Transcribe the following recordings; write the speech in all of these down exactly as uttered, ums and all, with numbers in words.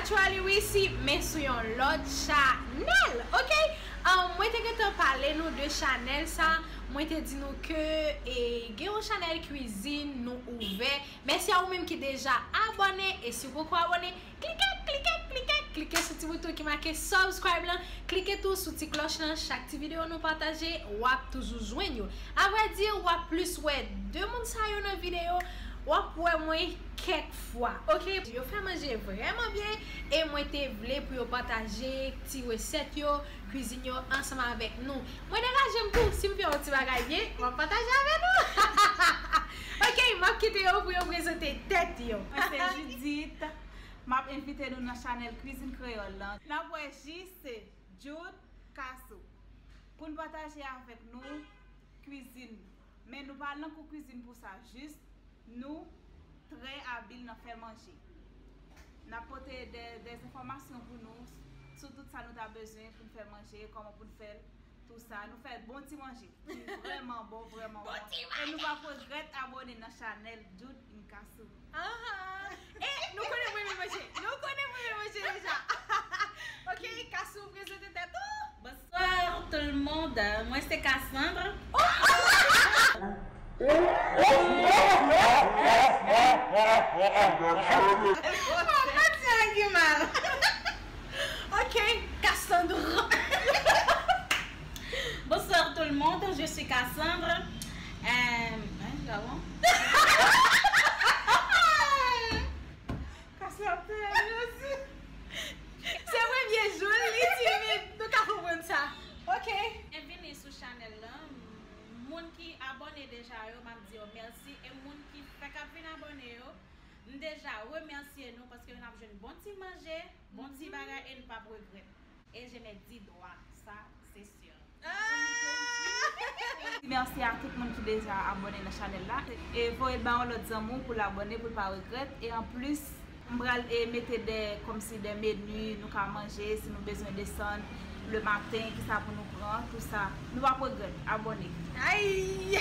Actually, wi, si, men sou yon lòt chanèl, ok? Um, mwen te gentan pale nou de chanèl sa, mwen te di nou ke e, gen yon chanèl kwizin nou ouvè. Mèsi a ou menm ki deja abòne, e si w poko abòne, klike, klike, klike, klike sou ti bouton ki make subscribe lan, klike tou sou ti klòch lan, chak ti videyo nou pataje, w ap toujou jwenn yo. Avrèdi, w ap plis wè de moun sa yo nan videyo, w ap wè mwen kèk fwa, ok? Yo fè manje vrèman byen, e mwen te vle pou yo pataje ti resèt yo, kwizin yo ansanm avèk nou. Mwen degaje m tou, si m fè yon ti bagay byen, m ap pataje avè nou. Ok, m ap kite yo pou yo prezante tèt yo. Mwen se Judith. M ap envite nou nan chanèl Kwizin Kreyòl lan. N ap wè jis se Jude Cassou. Pou n pataje avèk nou kwizin. Men nou pa al nan kou kwizin pou sa, jis nou trè abil nan fè manje. N ap pote de, de enfòmasyon pou nou sou tout sa nou ta bezwen pou n fè manje, kòman pou n fè l, tou sa. Nou fè bon ti manje ki vrèman bon, vrèman bon. Bon ti manje. E nou p ap regrèt abòne nan chanèl Jude Cassou. Ahan. E nou konnen mwen renmen manje. Nou konnen mwen renmen manje deja. Ok, Cassou, prezante tèt ou. Bonsoir tout le monde. Mwen se Cassandre. Oh, oh. Mwen pa di anyen mal. Ok, Cassandre. Bonsoir tout le monde, je suis Cassandre. Euh, hein, Gawon? Cassandre, Jezi. Se premye jou l, li timid. Nou ka konprann sa. Ok. Byenvini sou chanèl lan. Moun ki abòne deja yo, m ap di yo mèsi. E moun ki fèk ap vin abòne yo, m deja remèsye nou paske n ap jwenn bon ti manje, bon ti bagay e n p ap regrèt. E je mèt di dwa, sa, se si. Ah! Mèsi a tout moun ki deja abòne nan chanèl la. E voye l ba yon lòt zanmi w pou l abòne, pou l pa regrèt. E anplis, m pral, e, mete de, kòmsi de meni nou ka manje, si nou bezwen desann le maten, kisa pou nou pran, tou sa. Nou p ap regrèt, abòne. Ay!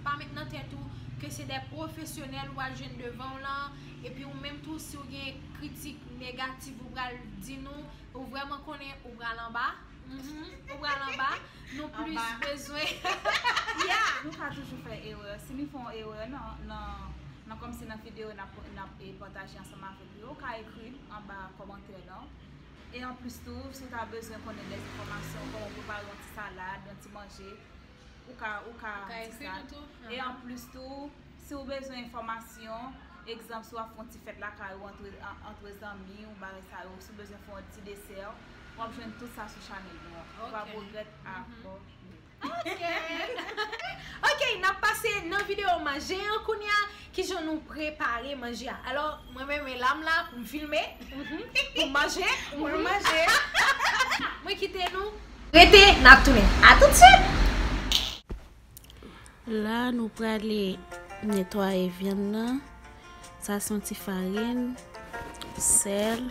Pa met nan tèt ou ke se de pwofesyonèl w al jwenn devan w lan, epi ou menm tou, si w gen kritik negatif, ou pral di nou, ou vrèman konnen ou pral anba. Mhm, ou pral anba. Nou plis bezwen. Yeah! Nou ka toujou fè erè. Si nou fè yon erè nan, nan, nan kòmsi nan videyo n ap, n ap, e, pataje ansanm avèk yo, ou ka ekri anba kòmantè lan. E anplis tou, si w ta bezwen konnen de enfòmasyon, kòman prepare yon ti salad, yon ti manje, ou ka, ou ka di sa. Ou ka ekri nou tou. E anplis tou, si w bezwen enfòmasyon, egzanp, si w ap fè yon ti fèt lakay ou antre, an-, antre zanmi ou, bagay sa yo, si w bezwen fè yon ti desè, w ap jwenn tout sa sou chanèl nou an. Ou p ap regrèt abòne. Ok. Ok, n ap pase nan videyo manje an kounye a. Kijan nou prepare manje a? Alò, mwen menm, men la m la pou m filme, pou m manje, pou m manje. Mwen kite nou. Rete, n ap tounen. A tout swit! La, nou prale netwaye vyann nan. Sa se yon ti farin, sèl,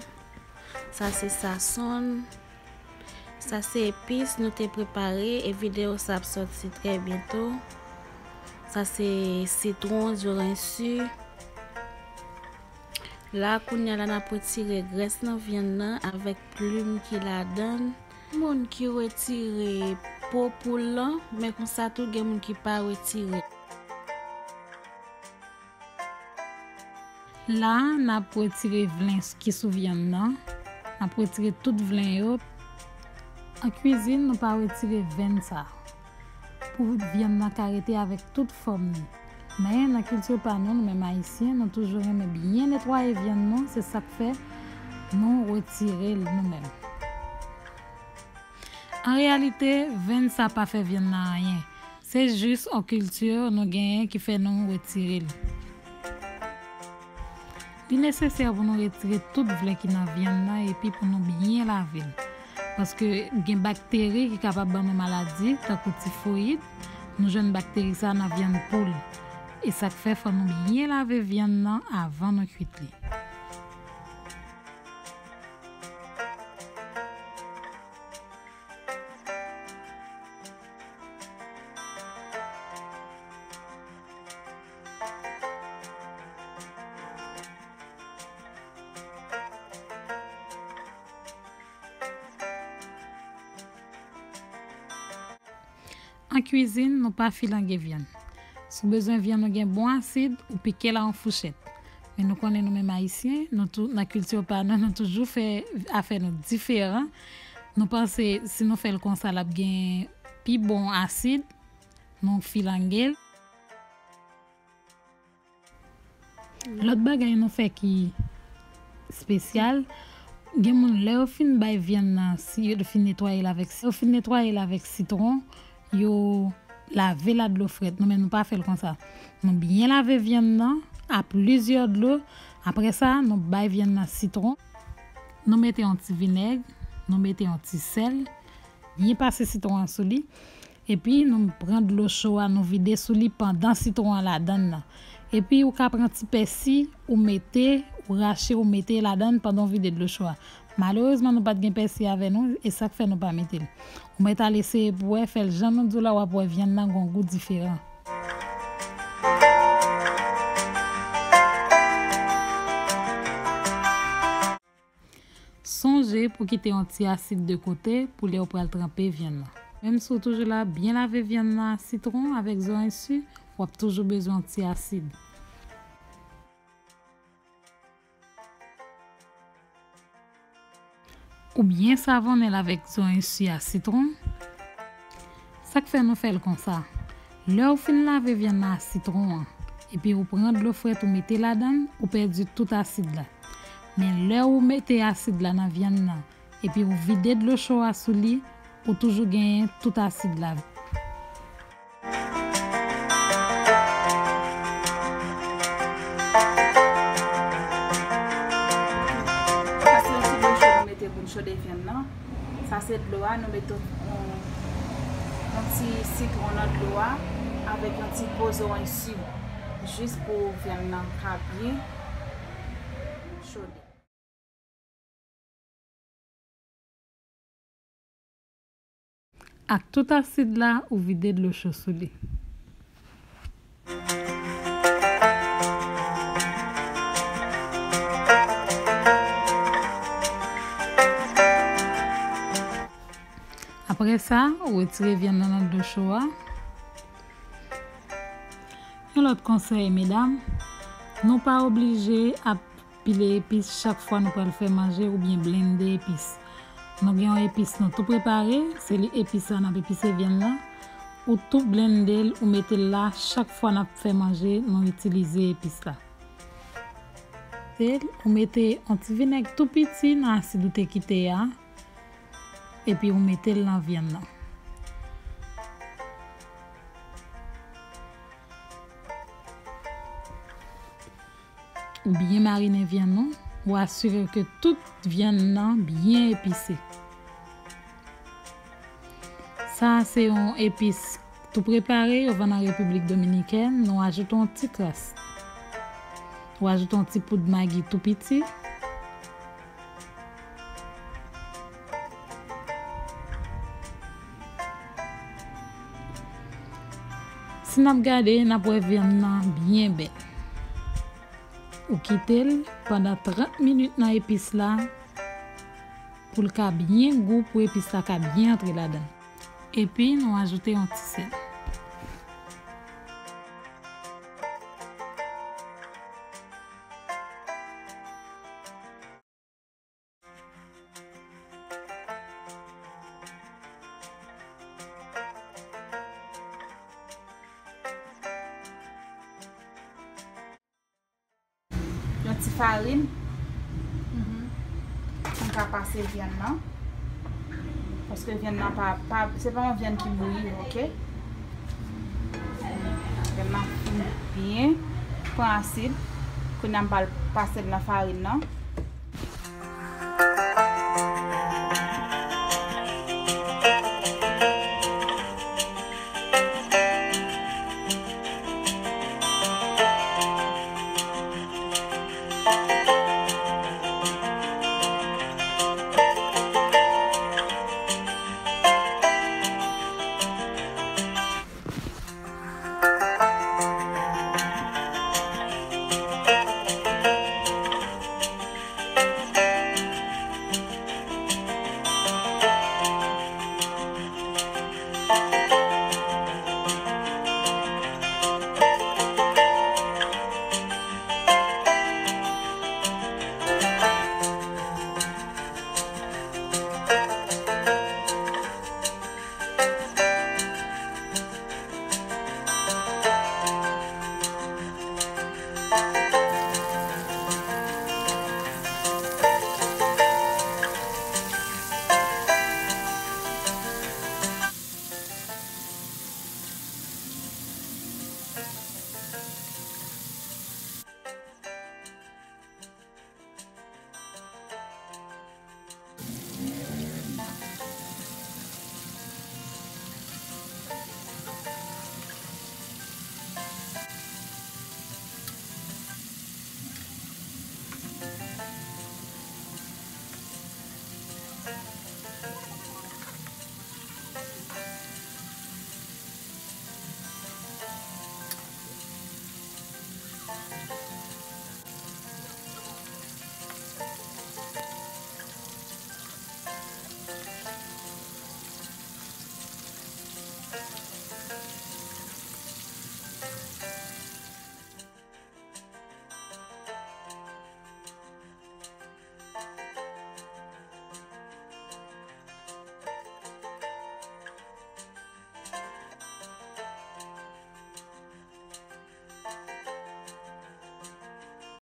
sa se sasonn, sa se epis nou te prepare e videyo sa ap sòti trè byento. Sa se sitwon, zoranj si. La, kounye a la, n ap retire grès nan vyann nan avèk plim ki ladan l. Moun ki retire po poul lan, men konsa tou gen moun ki pa retire. La, n ap retire vlen ki sou vyann nan. N ap retire tout vlen yo. An kwizin, nou pa retire venn sa. Pou vyann nan ka rete avèk tout fòm li. Men nan kilti pa nou, nou menm Ayisyen, nou toujou renmen byen netwaye vyann nou. Se sa k fè nou retire l nou menm. An reyalite, venn sa pa fè vyann nan anyen. Se jis yon kilti nou genyen ki fè nou retire l. Li nesesè pou nou retire tout vlen ki nan vyann nan epi pou nou byen lave l. Paske gen bakteri ki kapab ban nou maladi, tankou tifoyid, nou jwenn bakteri sa nan vyann poul. E sa k fè fò nou byen lave vyann nan avan nou kuit li. Kwizin, nou pa filange vyann. Si w bezwen vyann ou gen bon asid, ou pike l a yon fouchèt. Men nou konnen nou menm Ayisyen, nou tou, nan kilti pa nou, nou toujou fè afè nou diferan. Nou panse si nou fè l konsa, l ap gen pi bon asid, nou filange l. Lòt bagay nou fè ki espesyal, gen moun lè yo fin bay vyann nan, si yo fin netwaye l avèk, yo fin netwaye l avèk sitwon, yo lave l a dlo frèt. Nou menm nou pa fè l konsa. Nou byen lave vyann nan a plizyè dlo. Apre sa, nou bay vyann nan sitwon. Nou mete yon ti vinèg, nou mete yon ti sèl, byen pase sitwon an sou li. Epi nou pran dlo cho a, nou vide sou li pandan sitwon an ladann nan. Epi ou ka pran ti pèsi, ou mete, ou rache, ou mete ladann pandan w vide dlo cho a. Malerezman, nou pa t gen pèsi avè nou, e sa k fè nou pa mete l. Ou mèt al eseye pou w wè, fè l jan nou di w la, w ap wè vyann nan gon gou diferan. Sonje pou kite yon ti asid de kote pou lè w pral tranpe vyann nan. Menm si w toujou la byen lave vyann nan a sitwon avèk zoranj si, w ap toujou bezwen yon ti asid. Ou byen savonnen l avèk zoranj si a sitwon. Sa k fè nou fè l konsa, lè w fin lave vyann nan a sitwon an, epi ou pran dlo frèt ou mete ladann, ou pèdi tout asid la. Men lè ou mete asid la nan vyann nan, epi ou vide dlo cho a sou li, ou toujou genyen tout asid la. Sa se yon ti dlo cho nou mete pou n chode vyann nan. Sa se dlo a, nou mete yon, yon ti sitwon nan dlo a avèk yon ti po zoranj si, jis pou vyann nan ka byen chode. Ak tout asid la, ou vide dlo cho sou li. Apre sa, ou retire vyann nan nan dlo cho a. Yon lòt konsèy, medam, nou pa oblije ap pile epis chak fwa nou pral fè manje oubyen blende epis. Nou gen yon epis nou tou prepare, se li epis la n ap epise vyann lan. Ou tou blende l, ou mete l la, chak fwa n ap fè manje, nou itilize epis la. Ou mete yon ti vinèg tou piti nan asid ou te kite a, epi ou mete l nan vyann nan. Ou byen marinen vyann ou, ou asire ke tout vyann nan byen epise. Sa a se yon epis tou prepare, yo vann an Repiblik Dominikèn, nou ajoute yon ti kras. Ou ajoute yon ti poud magi tou piti. Si n ap gade, n ap wè vyann nan byen bèl. Ou kite l pandan trant minit nan epis la pou l ka byen gou, pou epis la ka byen antre ladan l. Epi nou ajoute yon ti sèl. Yon ti farin pou m ka pase vyann nan. Paske vyann nan pa, pa, se pa yon vyann ki bouyi, oke? Vyann nan fin byen pran asid. Kounye a m pral pase l nan farin nan.